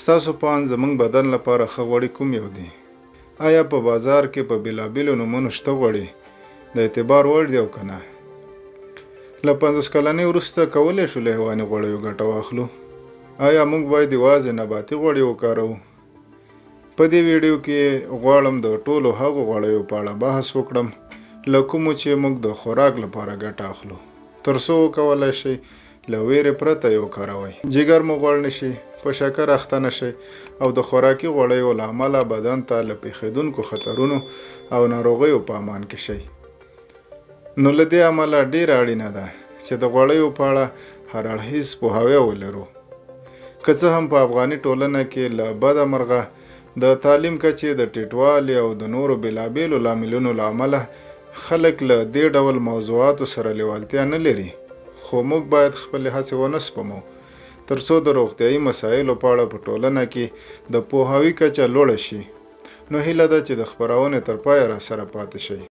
ستاسو په اند زموږ بدن لپاره ښه غوړي کوم یو دي؟ ایا په بازار کې په بېلابېلو نومونو شته غوړي د اعتبار وړ دي او که نه؟ له 50 کلنۍ وروسته کولی شو له حیواني غوړیو ګټه واخلو؟ ایا موږ باید یوازې نباتي غوړي وکاروو؟ په دې ویډیو کې غواړم د ټولو هغو غوړیو په اړه بحث وکړم له کومو چې موږ د خوراک لپاره ګټه اخلو، تر څو وکولای شئ له وېرې پرته یې وکاروئ، جګر مو غوړ نه شي، په شکر اخته نه شئ او د خوراکي غوړیو له امله بدن ته له پېښېدونکو خطرونو او ناروغیو په امان کې شئ. نو له دې امله ډېره اړینه ده چې د غوړیو په اړه هر اړخیز پوهاوی ولرو. که څه هم په افغاني ټولنه کې له بده مرغه د تعلیم کچې د ټیټوالي او د نورو بېلابېلو لاملونو له امله خلک له دې ډول موضوعاتو سره لېوالتیا نه لري، خو موږ باید خپلې هڅې ونه سپموو، تر څو د روغتیايي مسایلو په اړه په ټولنه کې د پوهاوي کچه لوړه شي. نو هیله ده چې د خپرونې تر پایه راسره پاتې شئ.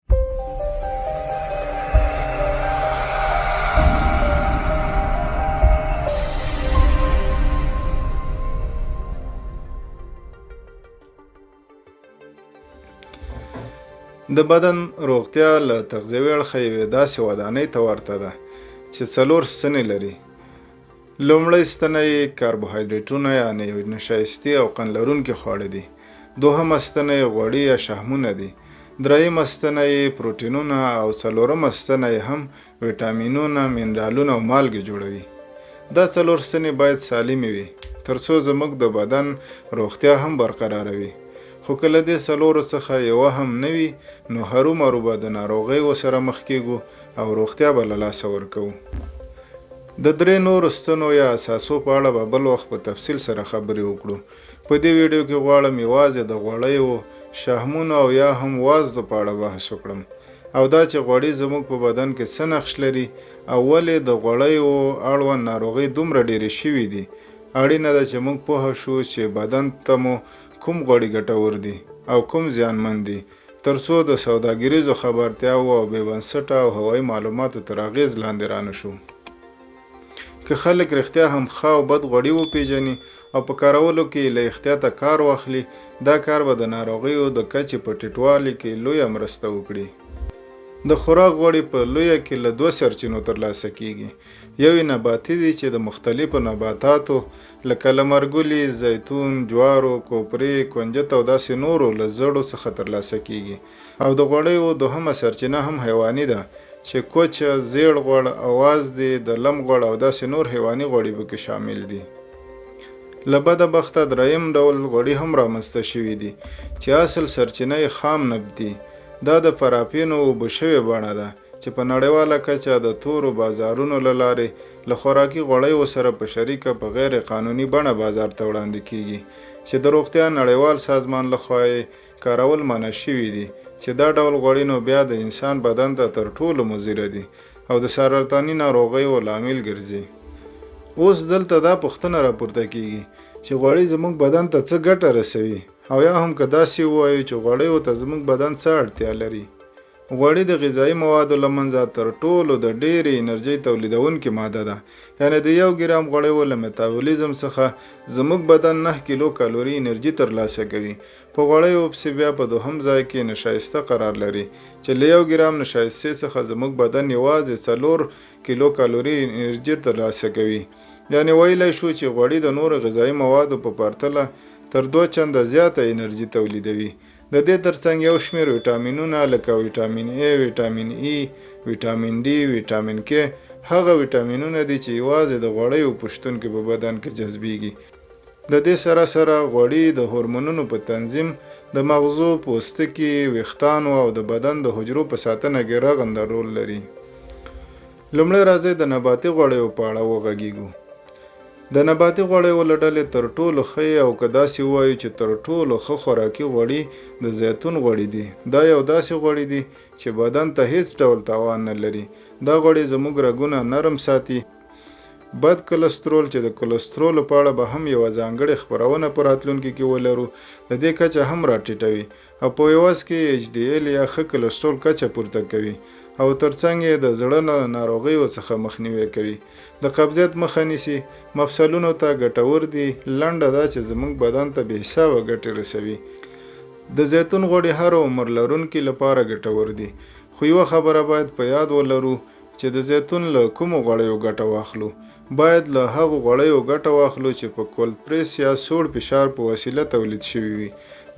د بدن روغتیا له تغذیوي اړخه یوې داسې ودانۍ ته ورته ده چې څلور ستنې لري. لومړۍ ستنه یې کاربوهایډریټونه یعنې نشایستې او قند لرونکي خواړه دي، دوهمه ستنه یې غوړي یا شحمونه دي، درېیمه ستنه یې پروټینونه او څلورمه ستنه یې هم ویټامینونه، منرالونه او مالګې جوړوي. دا څلور ستنې باید سالمې وي تر څو زموږ د بدن روغتیا هم برقراره وي. خو که له دې څلورو څخه یوه هم نه وي نو هرومرو به د ناروغیو سره مخ کېږو او روغتیا به له لاسه ورکوو. د درې نورو ستنو یا اثاثو په اړه به بل وخت په تفصیل سره خبرې وکړو. په دې ویډیو کې غواړم یوازې د غوړیو، شحمونو او یا هم وازدو په اړه بحث وکړم او دا چې غوړي زموږ په بدن کې څه نقش لري او ولې د غوړیو اړوند ناروغۍ دومره ډېرې شوې دي. اړینه ده چې موږ پوه شو چې بدن ته مو کوم غوړي ګټور دي او کوم زیانمن دي تر څو د سوداګریزو خبرتیاوو او بې بنسټه او هوایي معلوماتو تر اغېز لاندې رانه شو. که خلک رښتیا هم ښه او بد غوړي وپېژني او په کارولو کې یې له احتیاطه کار واخلي، دا کار به د ناروغیو د کچې په ټیټوالي کې لویه مرسته وکړي. د خوراک غوړي په لویه کې له دوه سرچینو ترلاسه کېږي، یو یې نباتي دي چې د مختلفو نباتاتو لکه لمرګلي، زیتون، جوارو، کوپرې، کنجد او داسې نورو له زړو څخه ترلاسه کېږي او د غوړیو دوهمه سرچینه هم حیواني ده چې کوچ، زېړ غوړ، اوازدې، د لم غوړ او داسې نور حیواني غوړي پکې شامل دي. له بده بخته درېیم ډول غوړي هم رامنځته شوي دي چې اصل سرچینه یې خام نبت دي. دا د پراپینو اوبه شوې بڼه ده چې په نړیواله کچه د تورو بازارونو له لارې له خوراکي غوړیو سره په شریکه په غیر قانوني بڼه بازار ته وړاندې کېږي چې د روغتیا نړیوال سازمان له خوا یې کارول منع شوي دي چې دا ډول غوړي نو بیا د انسان بدن ته تر ټولو مضره دي او د سرطاني ناروغیو لامل ګرځي. اوس دلته دا پوښتنه راپورته کېږي چې غوړي زموږ بدن ته څه ګټه رسوي او یا هم که داسې ووایو چې غوړیو ته زموږ بدن څه اړتیا لري؟ غوړي د غذايي موادو له منځه تر ټولو د ډېرې انرژۍ تولیدوونکې ماده ده، یعنې د یو ګرام غوړیو له میتابولیزم څخه زموږ بدن نهه کیلو کالوري انرژي ترلاسه کوي. په غوړیو پسې بیا په دوهم ځای کې نشایسته قرار لري چې له یو ګرام نشایستې څخه زموږ بدن یوازې څلور کیلو کالوري انرژي ترلاسه کوي. یعنې ویلای شو چې غوړي د نورو غذايي موادو په پرتله تر دوه چنده زیاته انرژي تولیدوي. د دې ترڅنګ یو شمېر ویټامینونه لکه ویټامین اې، ویټامین ای، ویټامین ډي، ویټامین کې هغه ویټامینونه دي چې یوازې د غوړیو په شتون کې په بدن کې جذبیږي. د دې سره سره غوړي د هورمونونو په تنظیم، د مغزو، پوستکي، ویښتانو او د بدن د حجرو په ساتنه کې رغنده رول لري. لومړی راځئ د نباتي غوړیو په اړه وغږیږو. د نباتي غوړیو له ډلې تر ټولو ښه یې او که داسې ووایو چې تر ټولو ښه خوراکي غوړي د زیتون غوړي دي. دا یو داسې غوړي دي چې بدن ته هیڅ ډول تاوان نه لري. دا غوړي زموږ رګونه نرم ساتي. بد کلسترول چې د کلسترولو په اړه به هم یوه ځانګړې خپرونه په راتلونکي کې ولرو، د دې کچه هم راټیټوي او په عوض کې یې HDL یا ښه کلسترول کچه پورته کوي. او تر څنګ یې د زړه له ناروغیو څخه مخنیوی کوي، د قبضیت مخه نیسي، مفصلونو ته ګټور دي، لنډه دا چې زموږ بدن ته بې حسابه ګټې رسوي. د زیتون غوړي هر عمر لرونکي لپاره ګټور دي، خو یوه خبره باید په یاد ولرو چې د زیتون له کومو غوړیو ګټه واخلو؟ باید له هغو غوړیو ګټه واخلو چې په کولد پریس یا سوړ فشار په وسیله تولید شوي وي.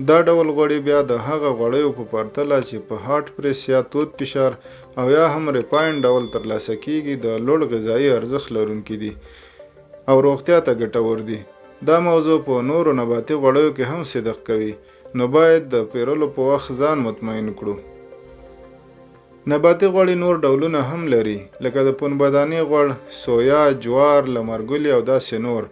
دا ډول غوړي بیا د هغه غوړیو په پرتله چې په هاټ پریس یا تود فشار او یا هم ریفاینډ ډول ترلاسه کیږي د لوړ غذایي ارزښت لرونکي دي او روغتیا ته ګټور دي. دا موضوع په نورو نباتي غوړیو کې هم صدق کوي نو باید د پیرلو په وخت ځان مطمئن کړو. نباتي غوړي نور ډولونه هم لري، لکه د پنبه دانې غوړ، سویا، جوار، لمرګلي او داسې نور.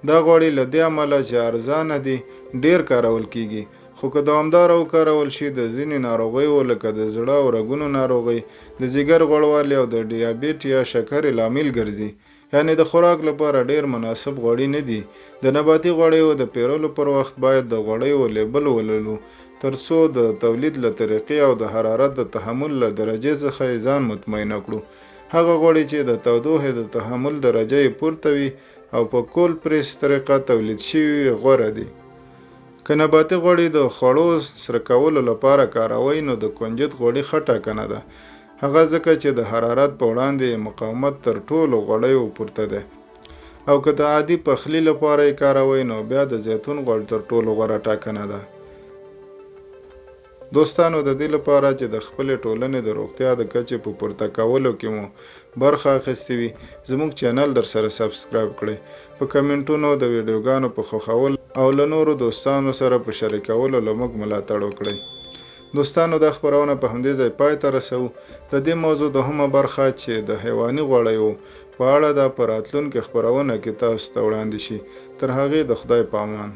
دا غوړي له دې امله چې ارزانه دي، ډېر کارول کېږي، خو که دوامداره وکارول شي، د ځینې ناروغیو لکه د زړه او رګونو ناروغۍ، د ځیګر غوړوالي او د ډیابیټ یا شکرې لامل ګرځي. یعنې د خوراک لپاره ډېر مناسب غوړي نه دي. د نباتي غوړیو د پېرلو پر وخت باید د غوړیو لیبل ولولو تر څو د تولید له طریقې او د حرارت د تحمل له درجې څخه یې ځان مطمئنه کړو. هغه غوړي چې د تودوخې د تحمل درجه یې پورته وي او په کولډ پریس طریقه تولید شوي وي غوره دي. که نباتي غوړي د خوړو سره کولو لپاره کاروئ نو د کنجد غوړي ښه ټاکنه ده. هغه ځکه چې د حرارت په وړاندې یې مقاومت تر ټولو غوړیو پورته دی او که د عادي پخلي لپاره یې کاروئ نو بیا د زیتون غوړ تر ټولو غوره ټاکنه ده. دوستانو د دې لپاره چې د خپلې ټولنې د روغتیا د کچې په پورته کولو کې مو برخه اخیستې وي زموږ چینل درسره سبسکرایب کړئ، په کمنټونو، د ویډیوګانو په خوښولو او له نورو دوستانو سره په شریکولو له موږ ملاتړ وکړئ. دوستانو دا خپرونه په همدې ځای پای ته رسوو. د دې موضوع دوهمه برخه چې د حیواني غوړیو په اړه ده په راتلونکې خپرونه کې تاسو ته وړاندې شي. تر هغې د خدای په امان.